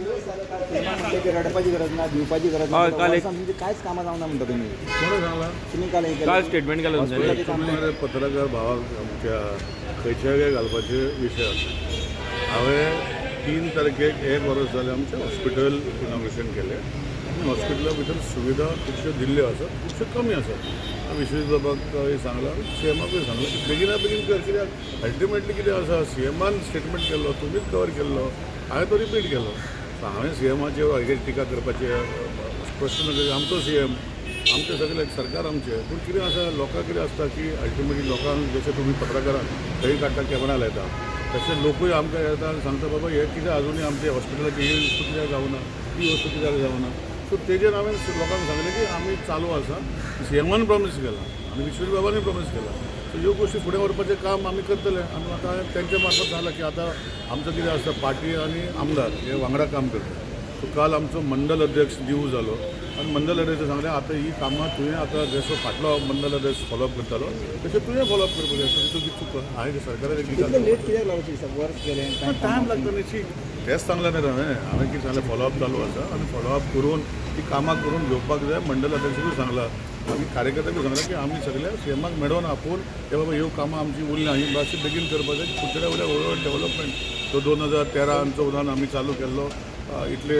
म्हटलें की रडपाची गरज ना, भिवपाची गरज ना. हय, काल एक- वर्सां तुमची कांयच कामां जावना म्हणटा तुमी. कोणें सांगलां? तुमी काल हे केलें. काल स्टेटमेंट केलें तुमच्यानी. हॉस्पिटलाचें काम. तुमी मरे पत्रकार भावाक आमच्या खंयच्या काय घालपाचे विशय आसा. हांवें 3 तारखेक एक वर्स जालें आमचें हॉस्पिटल इनॉग्रेशन केलें आनी हॉस्पिटला भितर सुविधा खुबश्यो दिल्ल्यो आसात, खुबश्यो कमी आसात. विश्वजीत बाबाक सांगलां, सी एमाकूय सांगलां की बेगिना बेगीन कर, कित्याक अल्टिमेटली कितें आसा, सी एमान स्टेटमेंट केल्लो, तुमीच कवर केल्लो, हांवें तो रिपीट केलो. सो हांवें सी एमाचेर हेजेर टिका करपाचे प्रश्न ना. आमचो सी एम, आमचें सगळें सरकार आमचें. पूण कितें आसा, लोकांक कितें आसता की अल्टिमेटली लोकांक जशें तुमी पत्रकारांक खंय काडटा, कॅमेरा लायता, तशें लोकूय आमकां येता आनी सांगता, बाबा हें कितें अजुनूय आमचें हॉस्पिटलाची ही वस्तू कित्याक जावना, ती वस्तू कित्याक जावना? सो तेजेर हांवें लोकांक सांगलें की आमी चालू आसा. सी एमान प्रॉमीस केलां आनी विश्वजीत बाबांनी प्रॉमीस केलां. सो ह्यो गोश्टी फुडें व्हरपाचें काम आमी करतले. आनी आतां तेंच्या मार्फत जालां की आतां आमचो कितें आसता, पार्टी आनी आमदार हे वांगडा काम करता. सो काल आमचो मंडल अध्यक्ष न्यू जालो आनी मंडल अध्यक्ष सांगलें, आतां ही कामां तुवें आतां जसो फाटलो मंडल अध्यक्ष फॉलोअप करतालो तशें तुवें फॉलोअप करपाक जाय. सो तितून चूक हांवें सरकाराक इतलें लेट कित्याक लागलो दिसता? वर्स गेलें. कांय टायम लागता न्ही. शी, तेंच सांगलें न्ही हांवें. हांवें कितें सांगलें, फॉलोअप चालू आसा आनी फॉलोअप करून ती कामां करून घेवपाक जाय. मंडल अध्यक्षकूय सांगलां आनी कार्यकर्त्यांकूय सांगलां की आमी सगळे सी एमाक मेळोन आपोवन हे बाबा ह्यो कामां आमची उरल्या, ही मातशी बेगीन करपाक जाय. फुडल्या वयल्या हळू डेव्हलपमेंट तो 2013 आनी 14 आमी चालू केल्लो, इतले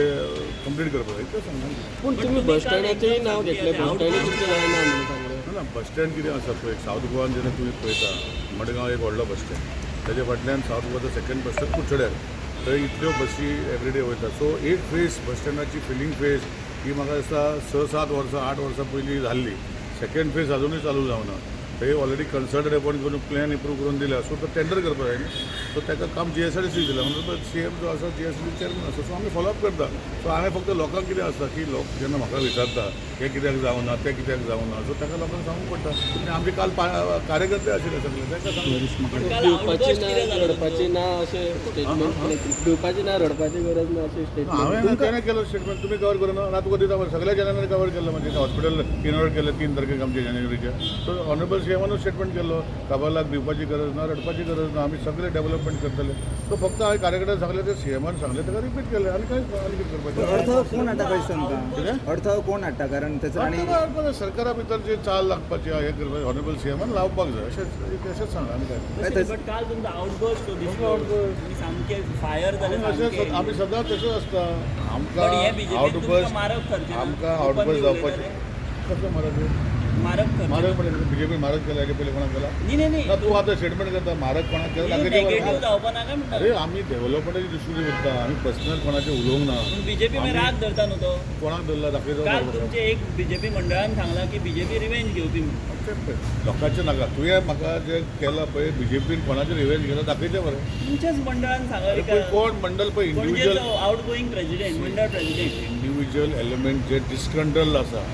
कंप्लीट करपाक जाय, इतलें सांगलां. पूण तुमी बस स्टँडाचेंय नांव घेतलें, बस स्टँड तुमचें जायना म्हणून सांगलें. ना ना, बस स्टँड कितें आसा पळय, सावथ गोवान जेन्ना तुमी पळयता, मडगांव एक व्हडलो बस स्टँड, तेजे फाटल्यान सावथ गोवाचो सेकंड बस स्टँड कुडचड्यार. थंय इतल्यो बसी एवरीडे वयता. सो एक फेज बस स्टँडाची फिलींग फेज ही म्हाका दिसता 6-7 वर्सां, 8 वर्सां पयलीं जाल्ली. सेकंड फेज अजुनूय चालू जावना. थंय ऑलरेडी कन्सल्टंट अपॉयंट करून प्लॅन एप्रूव करून दिल्या. सो तो टेंडर करपाक जाय न्ही. सो ताका काम जीएसआयडीसी दिलां. म्हणून सी एम जो आसा, जीएसआयडीसी चेअरमॅन आसा. सो आमी फॉलोअप करता. सो हांवें फक्त लोकांक कितें आसता की लोक जेन्ना म्हाका विचारता, हें कित्याक जावना, तें कित्याक जावना, सो ताका लोकांक सांगूंक पडटा. आनी आमचे काल कार्यकर्ते आशिल्ले सगळे, तांकां सांगलें. भिवपाची ना, रडपाची ना अशें स्टेटमेंट केलें. भिवपाची ना, रडपाची गरज ना अशें स्टेटमेंट. हांवें तेणें केलो स्टेटमेंट, तुमी कवर करूं ना. तुका दिता मरे, सगळ्या चॅनलांनी कवर केल्लो. म्हणजे हॉस्पिटल इनॉग्रेट केलें 3 तारखेक आमचे जानेवारीचे. सो ऑनरेबल सी एमानूच स्टेटमेंट केल्लो, काबालाक भिवपाची गरज ना, रडपाची गरज ना, आमी सगळे डेव्हलपमेंट करतले. सो फक्त हांवें कार्यकर्त्यांक सांगलें, ते सी एमान सांगलें ताका रिपीट केलें. आनी कांयच ना, आनी कितें करपाचें? अडथळो कोण हाडटा कशें तुमकां? कितें? अडथळो कोण हाडटा? कारण तेचो आनी आनी सरकारा भितर जे चाल लागपाची आहा, हें करपाचें ऑनरेबल सी एमान लावपाक जाय, अशेंच अशेंच सांगलां, आनी काय? काय बट काल तुमचो आउटबर्स्ट तो दिसलो. आउटबर्स्ट. तुमी सामके फायर जाले. आमी अशेंच सामके. आमी सदांच तशेंच आसता. आमकां बट हे बीजेपीन तुमकां आउटबर्स्ट मारक ठरचें ना? आमकां ओपनली आउटबर्स्ट उलयताले. जावपाचें कसलें मारक? मारक ठरचें. मारक म्हणल्यार बीजेपी मारक केला हेजे पयलीं कोणाक केला? न्ही न्ही न्ही. ना, तूं आतां स्टेटमेंट करता, मारक कोणाक केला दाखयते नेगेटीव मरे. जावपा नाका म्हणटा. अरे, आमी डेव्हलपमेंटाची दृश्टीन उरता, आमी पर्सनल कोणाचें उलोवंक ना. पूण बीजेपी मागीर राग धरता न्हू तो. कोणाक धरला दाखयता? काल तुमचे एक बीजेपी मंडळान सांगलां की बीजेपी रिवेंज घेवपी म्हणून. लोकांचें नाका. तुवें म्हाका जें केलां पळय, बीजेपीन कोणाचें रिवेंज घेतला दाखयचें मरे. तुमच्याच मंडळान सांगलां. अरे पळय, कोण मंडळ पळय, इंडिव्हिज्युअल पणजेचो आउट गोईंग प्रेसिडेंट, मंडळ प्रेसिडेंट. इंडिव्हिज्युअल एलिमेंट जे डिस्कंट्रोल आसा,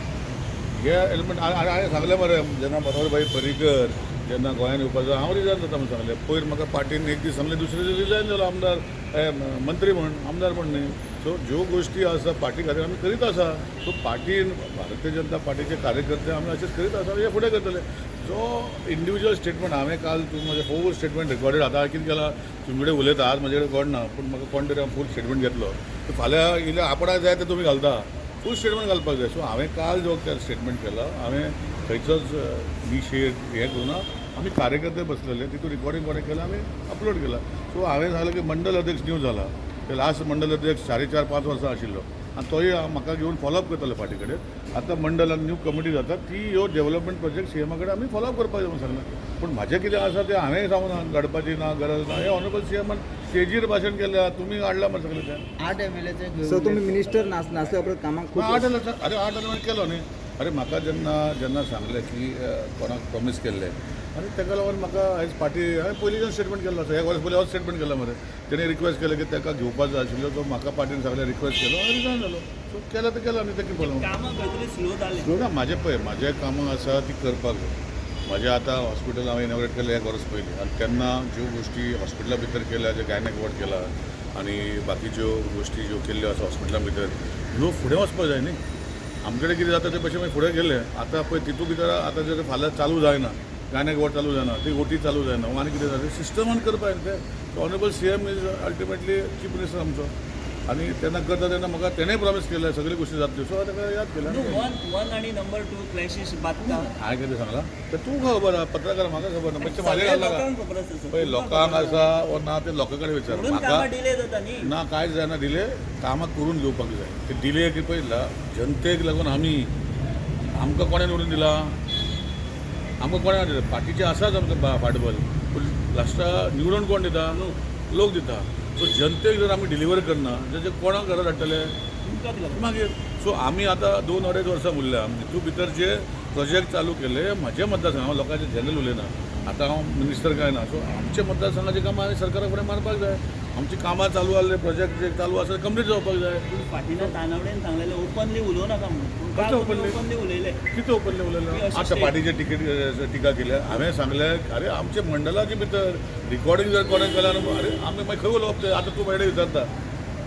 हे एलिमेंट हांवें सांगलें मरे, जेन्ना मनोहर भाई पर्रीकर जेन्ना गोंयांत येवपाचो, हांव रिजायन जाता म्हूण सांगलें. पयर म्हाका पार्टीन एक दीस सांगलें, दुसरे दीस रिजायन जालो आमदार, मंत्री म्हण, आमदार म्हण न्ही. सो ज्यो गोश्टी आसा पार्टी खातीर आमी करीत आसा. सो पार्टीन, भारतीय जनता पार्टीचे कार्यकर्ते आमी अशेंच करीत आसा, हे फुडें करतले. जो इंडिव्हिज्युअल स्टेटमेंट हांवें काल तूं म्हजें फूल स्टेटमेंट रिकॉर्डेड. आतां हांवें कितें केलां, तुमचे कडेन उलयता, आज म्हजे कडेन कोण ना, पूण म्हाका कोण तरी हांव फूल स्टेटमेंट घेतलो. फाल्यां इल्लें आपणाक जाय तें तुमी घालता, फूल स्टेटमेंट घालपाक जाय. सो हांवें काल जो स्टेटमेंट केला, हांवें खंयचोच निशेध हें करूं ना. आमी कार्यकर्ते बसलेले, तितून रिकॉर्डिंग कोणें केलां, आमी अपलोड केला. सो हांवें सांगलें की मंडल अध्यक्ष न्यू जाला, ते लास्ट मंडल अध्यक्ष 4.5-5 वर्सां आशिल्लो आनी तोय म्हाका घेवन फॉलोअप करतालो पार्टी कडेन. आतां मंडल आनी न्यू कमिटी जाता, ती ह्यो डेव्हलपमेंट प्रोजेक्ट सी एमा कडेन आमी फॉलोअप करपाक जाय म्हणून सांगलां. पूण म्हाजें कितें आसा तें हांवें सांगूना, रडपाची ना गरज ना. हें ऑनरेबल सी एमान स्टेजीर भाशण केलें, तुमी हाडलां मरे सगळें तें. 8 एमएलएचे. सो तुमी मिनिस्टर नासल्या उपरांत कामाक खूब 8, अरे 8 केलो न्ही. अरे, म्हाका जेन्ना जेन्ना सांगलें की कोणाक प्रॉमीस केल्लें आनी ताका लागून म्हाका आयज पार्टी, हांवें पयलींच्यान स्टेटमेंट केल्लो आसा. एक वर्स पयलीं हांव स्टेटमेंट केलां मरे. तेणें रिक्वेस्ट केलें की ताका घेवपाक जाय आशिल्लो, तो म्हाका पार्टीन सगळें रिक्वेस्ट केलो आनी रिजायन जालो. सो केलें तें केलें आनी तें कितें पळोवंक कामां खंय तरी स्लो जालें. ना. म्हाजें पळय, म्हाजें कामां आसा ती करपाक जाय. म्हाजें आतां हॉस्पिटल हांवें इनॉग्रेट केलें एक वर्स पयलीं आनी तेन्ना ज्यो गोश्टी हॉस्पिटला भितर केल्या, जे गायनेक वॉर्ड केला आनी बाकीच्यो गोश्टी ज्यो केल्ल्यो आसा हॉस्पिटला भितर, ह्यो फुडें वचपाक जाय न्ही. आमचे कडेन कितें जाता तें पयशे मागीर फुडें गेले. आतां पळय, तितू भितर आतां जर फाल्यां चालू जायना, गायनेक वॉर्ड चालू जायना, ती ओटी चालू जायना, आनी कितें जाता, सिस्टमान करपाक जाय तें. Honourable CM is ultimately chief minister आमचो. आनी तेन्ना करता तेन्ना म्हाका तेणें प्रॉमीस केलें सगळी गोश्टी जातल्यो. सो हांवें ताका याद केलें. न्हू, वन वन आनी नंबर टू क्लॅशीस बादता. हांवें कितें सांगलां तें तुका खबर आहा, पत्रकार, म्हाका खबर ना. मातशें म्हाजेर सगळ्या घालनाका. लोकांक खबर आसा. पळय, लोकांक आसा वो ना ते लोकां कडेन विचार. म्हणून म्हाका कामां डिले जाता न्ही. ना, कांयच जायना डिले. कामां करून घेवपाक जाय. ते डिले की पळयला जनतेक लागून. आमी आमकां कोणें निवडून दिला? आमकां कोणें दिला? पार्टीचे आसाच आमकां फाटबल, पूण लास्टा निवडून कोण दिता? लोक दिता. सो जनतेक जर आमी डिलिव्हर करना जाल्यार कोणाक घरा धाडटले? तुमकां लागून. मागीर सो आमी आतां 2-2.5 वर्सां उरल्या. हितून भितर जे प्रोजेक्ट चालू केले म्हज्या मतदारसंघ, हांव लोकांचे जनरल उलयना, आतां हांव मिनिस्टर काय ना. सो आमच्या मतदारसंघाची कामां हांवें सरकारा फुडें मारपाक जाय. आमची कामां चालू आहले, प्रोजेक्ट जे चालू आसा कंप्लीट जावपाक जाय. पूण फाटीं तानावडेन सांगलेलें ओपनली उलोवं नाका म्हणून, पूण कसो काल openly? Openly उलयले. कितें ओपनली उलयलें? अशें आतां पार्टीचे टिकेट टिका केल्या. हांवें सांगलें, अरे आमच्या मंडळाचे भितर रिकॉर्डिंग जर कोणें केल्यार, अरे आमी मागीर खंय उलोवप तें? आतां तूं म्हाजे विचारता,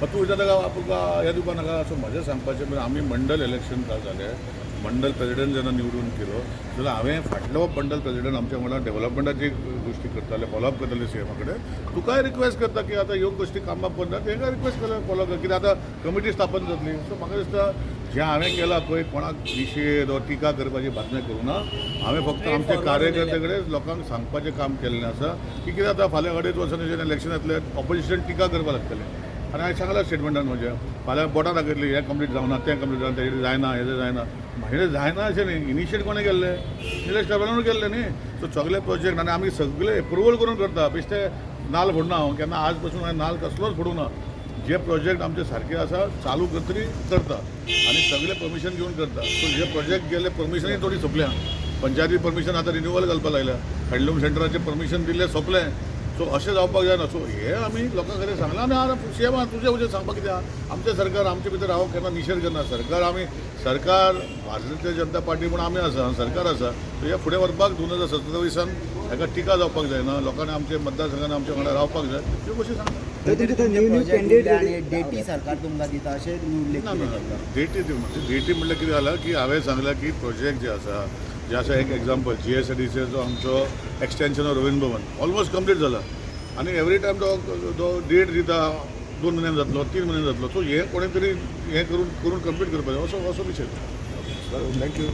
मागीर तूं विचारता का तुका हें दिवपा नाका. सो म्हजें सांगपाचें म्हणजे आमी मंडल इलेक्शन काल जालें, मंडल प्रेजिडेंट जेन्ना निवडून केलो जाल्यार हांवें फाटलो मंडल प्रेजिडेंट आमच्या वांगडा डेव्हलपमेंटाची गोश्टी करताले, फॉलोअप करताले सीएमा कडेन. तुकाय रिक्वेस्ट करता की आतां ह्यो गोश्टी कामां करना, तेंकां रिक्वेस्ट केल्यार फॉलो कर, कित्याक आतां कमिटी स्थापन जातली. सो म्हाका दिसता जें हांवें केलां पळय, कोणाक निशेध वा टिका करपाची बातम्या करूं ना. हांवें फक्त आमच्या कार्यकर्ते कडेन लोकांक सांगपाचें काम केल्लें आसा की कितें आतां फाल्यां 2.5 वर्सांनी जेन्ना इलेक्शन येतलें, ऑपोजिशन टिका करपाक लागतलें. आनी हांवें सांगलां स्टेटमेंटान म्हज्या, फाल्यां बोटां दाखयतली, हें कंप्लीट जावना, तें कंप्लीट जावना, तेजें जायना, हेजें जायना. म्हाजें जायना अशें न्ही. इनिशिएट कोणें केल्लें? निलेश काब्रानूच केल्लें न्ही. सो सगळे प्रोजेक्ट आनी आमी सगळे एप्रुवल करून करता. बेश्टे नाल फोडना हांव केन्ना. आज पसून हांवें नाल कसलोच फोडूंक ना. जे प्रोजेक्ट आमचे सारके आसा चालू करतरी करता आनी सगळे परमिशन घेवन करता. सो जे प्रोजेक्ट गेले, परमिशनूय थोडी सोंपल्या. पंचायती परमिशन आतां रिन्युअल घालपाक लागल्या. हँडलूम सेंटराचें परमिशन दिल्लें सोंपलें. सो अशें जावपाक जायना. सो हें आमी लोकां कडेन सांगलां. आनी आतां सीएम तुजें उजें सांगपाक कितें आहा? आमचें सरकार, आमचे भितर हांव केन्ना निशेध करना. सरकार, आमी सरकार, भारतीय जनता पार्टी म्हूण आमी आसा, सरकार आसा. सो हे फुडें व्हरपाक 2027 हाका टिका जावपाक जायना. लोकांनी आमचे मतदारसंघान आमच्या वांगडा रावपाक जाय, ह्यो गोश्टी सांगता. तर तुमचे थंय न्यू न्यू कॅन्डिडेट आणि डेटी सरकार तुमकां दिता अशें उल्लेख ना कितें ना केल्लो. डेटी दिवना. डेटी म्हणल्यार कितें जालां की हांवें सांगलां की प्रोजेक्ट जे आसा, जे आसा, एक एग्जाम्पल, जीएसआयडीसीचो आमचो extension of Ravindra Bhavan almost complete जाला आनी एवरी टायम तो तो डेट दिता, 2 म्हयन्यान जातलो, 3 म्हयन्यान जातलो. सो हें कोणें तरी हें करून करून कंप्लीट करपाक जाय, असो असो विशय. Thank you.